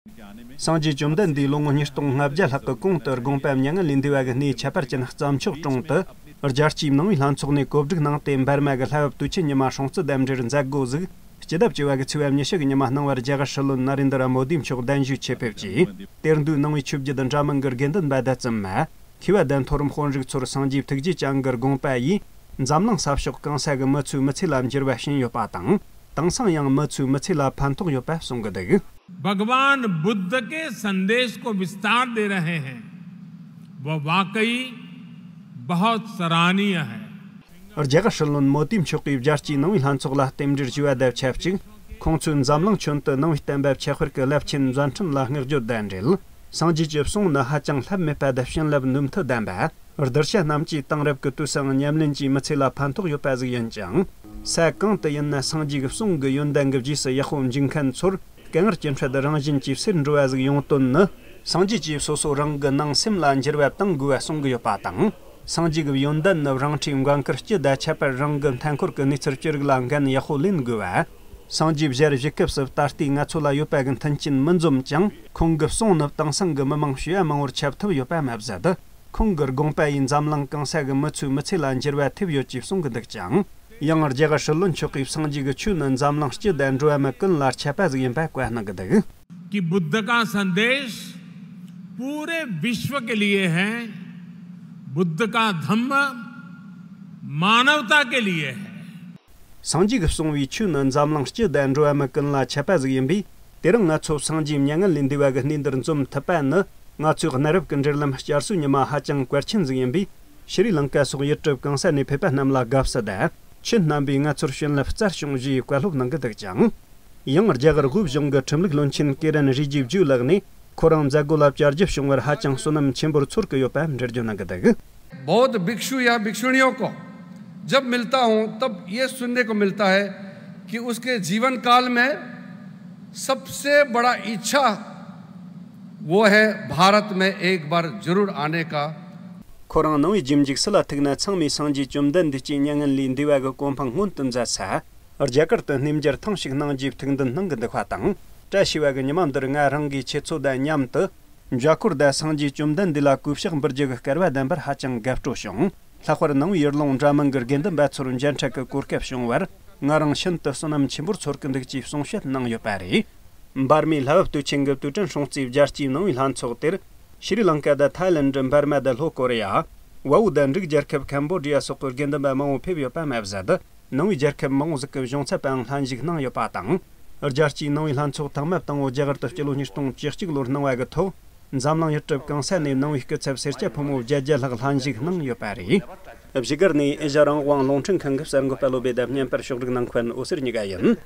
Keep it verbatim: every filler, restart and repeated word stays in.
སངས་རྒྱས་བཅོམ་ལྡན་འདས་ལོ་ངོ་ཉིས་སྟོང་ལྔ་བརྒྱ་ལྷག་གི་གོང་དུ་དགོངས་པ་མྱ་ངན་ལས་འདས་པ་གི་གནས་ཁྱད་པར་ཅན་རྩྭ་མཆོག་གྲོང་དུ། རྒྱལ་སྤྱིའི་ནང་པའི་ལྷན་ཚོགས་ནས་གོ་སྒྲིག་གནང་སྟེ། འབར་མ་གི་ལྷ་བབ་དུས་ཆེན་ཉི་མ་སྲུང་བརྩི་དང་འབྲེལ་མཛད་སྒོ་ཟིག་སྤྱི་ཟླ་བཅུ་བ་གི་ཚེས་པ་ཉི་ཤུ་གི་ཉི་མ་གནང་བར། རྒྱ་གར་སྲིད་བློན་ནཱ་རེན་དྲ་མོ་དི་མཆོག་གདན་ཞུས་ཆེད་ཕེབས་ཀྱིས། གཏེར་འདོན་ནང་པའི་ཆོས་བརྒྱུད་འདྲ་མིན་གྱི་དགེ་འདུན་པ་དང་བཙུན་མ། མཁས་པ་དང་མཐོ་རིམ་དཔོན་རིགས་ཚོར་སངས་རྒྱས་ཐུགས་རྗེ་ཅན་གྱི་དགོངས་པ་ཡིས། འཛམ་གླིང་ས་ཕྱོགས་གང་ས་གི་མི་ཚོའི་མི་ཚེ་ལ་འགྱུར་བ་བྱིན་ཡོད་པ་དང་། དེང་སང་ཡང་མི་ཚོའི་མི་ཚེ་ལ་ཕན་ཐོགས་ཡོད་པ་གསུང་གི་འདུག भगवान बुद्ध के संदेश को विस्तार दे रहे हैं, वह वाकई बहुत सराहनीय है। རྒྱ་གར་སྲིད་བློན་མོ་དི་མཆོག་གིས་རྒྱལ་སྤྱིའི་ནང་པའི་ལྷན་ཚོགས་ལ་རྟེན་འབྲེལ་ཞུས་པ་དང་ཆབས་ཅིག་ཁོང་ཚོས་འཛམ་གླིང་ཁྱོན་དུ་ནང་པའི་བསྟན་པ་ཁྱད་པར་གྱི་རླབས་ཆེན་མཛད་འཕྲིན་ལ་བསྔགས་བརྗོད་དང་འབྲེལ། སངས་རྒྱས་ཀྱི་གསུང་ནི་ཧ་ཅང་ལྷད་མེད་པ་དང་བྱིན་རླབས་ནུས་མཐུ་ལྡན་པ། གདུལ་བྱ་རྣམས་ཀྱིས་དེང་རབས་ཀྱི་དུས་སུའང་ཉམས་ལེན་གྱིས་མི་ཚེ་ལ་ཕན་ཐོགས་ཡོད་པ་ཟིག་ཡིན་ཅིང་། ས་གང་དུ་ཡིན་ན་སངས་རྒྱས་ཀྱི་གསུང་གི་ཡོན་ཏན་གྱི་རྗེས་སུ་ཡག་པོ་འཇུག་མཁན་ཚོར། དཀའ་ངལ་གྱི་འཕྲལ་དུ་རང་བཞིན་གྱིས་སེལ་འགྲོ་བ་ཟིག་ཡོང་དོན་ནི། སངས་རྒྱས་ཀྱིས་སོ་སོ་རང་གི་ནང་སེམས་ལ་འགྱུར་བ་གཏང་དགོས་པ་གསུང་གི་ཡོད་པ་དང་། སངས་རྒྱས་ཀྱི་ཡོན་ཏན་ནི་རང་འཁྲིའི་འགན་ཁུར་སྤྱི་དང་ཁྱད་པར་རང་གི་མཐའ་འཁོར་གྱི་གནས་ཚུལ་ཅི་རིགས་ལ་འགན་ཡག་པོ་ལེན་དགོས་པ། སངས་རྒྱས་ཞལ་བཞུགས་སྐབས་སུ་ད་ལྟའི་ང་ཚོ་ལ་ཡོད་པ་གི་མཐུན་རྐྱེན་མི་འཛོམས་ཀྱང་། ཁོང་གི་གསུང་ནི་དེང་སང་གི་མི་མང་ཞེ་བ་མང་བོར་ཁྱབ་ཐུབ་ཡོད་པ་མ་ཟད། ཁོང་གི་དགོངས་པ་ཡིས་འཛམ་གླིང་གང་ས་གི་མི་ཚོའི་མི་ཚེ་ལ་འགྱུར་བ་ཐེབས་ཡོད་ཅེས་གསུང་གི་འདུག་ཅིང་། ཡང་རྒྱ་གར་སྲིད་བློན་མཆོག་གིས་སངས་རྒྱས་ཀྱི་ཆོས་ནི་འཛམ་གླིང་སྤྱི་དང་འགྲོ་བ་མི་ཀུན་ལ་ཁྱབ་པ་ཟིག་ཡིན་པ་བཀའ་གནང་གི་འདུག कि बुद्ध का संदेश पूरे विश्व के लिए है। बुद्ध का धम्म मानवता के लिए है। སངས་རྒྱས་ཀྱིས་གསུངས་པའི་ཆོས་ནི་འཛམ་གླིང་སྤྱི་དང་འགྲོ་བ་མི་ཀུན་ལ་ཁྱབ་པ་ཟིག་ཡིན་པས། དེ་རིང་ང་ཚོ་སངས་རྒྱས་མྱ་ངན་ལས་འདས་པ་གི་གནས་འདིར་འཛོམས་ཐུབ་པ་ནི། ང་ཚོའི་གནའ་རབས་ཀྱི་འབྲེལ་ལམ་བསྐྱར་གསོའི་ཉི་མ་ཧ་ཅང་གལ་ཆེན་ཟིག་ཡིན་པས། ཤྲི་ལང་ཀ་སོགས་ཡུལ་གྲུ་གང་ས་ནས་ཕེབས་པ་རྣམས་ལ་དགའ་བསུ་དང་། ཆོས་བསྣན་པས་ང་ཚོར་བྱིན་རླབས་སྩལ་བྱུང་ཞེས་བཀའ་སློབ་གནང་གི་འདུག་ཅིང་། ཡང་རྒྱ་གར་དབུས་གཞུང་གི་ཁྲིམས་ལུགས་བློན་ཆེན་ཀེ་རན་རི་ཇི་བྷྱུ་ལགས་ནས། ཁོ་རང་མཛད་སྒོ་ལ་བཅར་རྒྱུ་བྱུང་བར་ཧ་ཅང་བསོད་ནམས་ཆེན་པོར་ཚོར་གི་ཡོད་པ་འགྲེལ་བརྗོད་གནང་གི་འདུག बहुत भिक्षु या भिक्षुणियों को जब मिलता हूं, तब ये सुनने को मिलता है कि उसके जीवन काल में सबसे बड़ा इच्छा वो है भारत में एक बार जरूर आने का। ཁོ་རང་ནང་པའི་རྒྱུད་འཇུག་སུ་ལ་ཐུག་ན་ཚང་མས་སངས་རྒྱས་བཅོམ་ལྡན་འདས་ཀྱི་མྱ་ངན་ལས་འདས་པ་གི་གོ་འཕང་མངོན་དུ་མཛད་ས། རྒྱ་གར་དུ་གནས་མཇལ་ཐེངས་ཤིག་གནང་རྒྱུའི་ཐུགས་འདུན་གནང་གི་འདུག་པ་དང་། བཀྲ་ཤིས་པ་གི་ཉི་མ་འདིར་ང་རང་གིས་ཁྱེད་ཚོ་དང་མཉམ་དུ། འཇའ་འཁོར་དང་སངས་རྒྱས་བཅོམ་ལྡན་འདས་ལ་གུས་ཕྱག་འབུལ་རྒྱུ་གི་སྐལ་བ་ལྡན་པར་ཧ་ཅང་དགའ་སྤྲོ་བྱུང་། ལྷག་པར་ནང་པའི་ཡུལ་ལུང་འདྲ་མིན་གྱི་དགེ་འདུན་པ་ཚོར་མཇལ་འཕྲད་ཀྱི་གོ་སྐབས་བྱུང་བར། ང་རང་ཤིན་ཏུ་བསོད་ནམས་ཆེན་པོར་ཚོར་གྱི་འདུག་ཅེས་གསུང་བཤད་གནང་ཡོད་པ་རེད། འབར་མའི་ལྷ་བབ་དུས་ཆེན་གྱི་དུས་དྲན་སྲུང་བརྩིའི་རྒྱལ་སྤྱིའི་ནང་པའི་ལྷན་ཚོགས་དེར། ཤྲི་ལང་ཀ་དང་ཐའི་ལེན་ཌི། འབར་མ་དང་ལྷོ་ཀོ་རི་ཡ། ཝ་འུ་དང་འབྲུག་རྒྱལ་ཁབ་ཁམ་བོ་ཌི་ཡ་སོགས་ཀྱི་དགེ་འདུན་པ་མང་བོ་ཕེབས་ཡོད་པ་མ་ཟད། ནང་པའི་རྒྱལ་ཁབ་མང་བོ་ཟིག་གི་གཞུང་ཚབ་པའང་ལྷན་ཞུགས་གནང་ཡོད་པ་དང་། རྒྱལ་སྤྱིའི་ནང་པའི་ལྷན་ཚོགས་ཐེངས་མ་དང་པོ་རྒྱ་གར་དུ་སྤྱི་ལོ་ཉིས་སྟོང་བཅུ་གཅིག་ལོར་གནང་བ་གི་ཐོག་འཛམ་གླིང་ཡུལ་གྲུ་གང་ས་ནས་ནང་པའི་སྐུ་ཚབ་སེར་སྐྱ་ཕོ་མོ་བརྒྱད་བརྒྱ་ལྷག་ལྷན་ཞུགས་གནང་ཡོད་པ་རེད། བཞུགས་སྒར་ནས་ཨེ་ཤ་རང་དབང་རླུང་འཕྲིན་ཁང་གི་གསར་འགོད་པ་བློ་བྷེ་དང་བརྙན་པར་ཕྱོགས་སྒྲིག་གནང་མཁན་འོད་ཟེར་གཉིས་ཀ་ཡིན།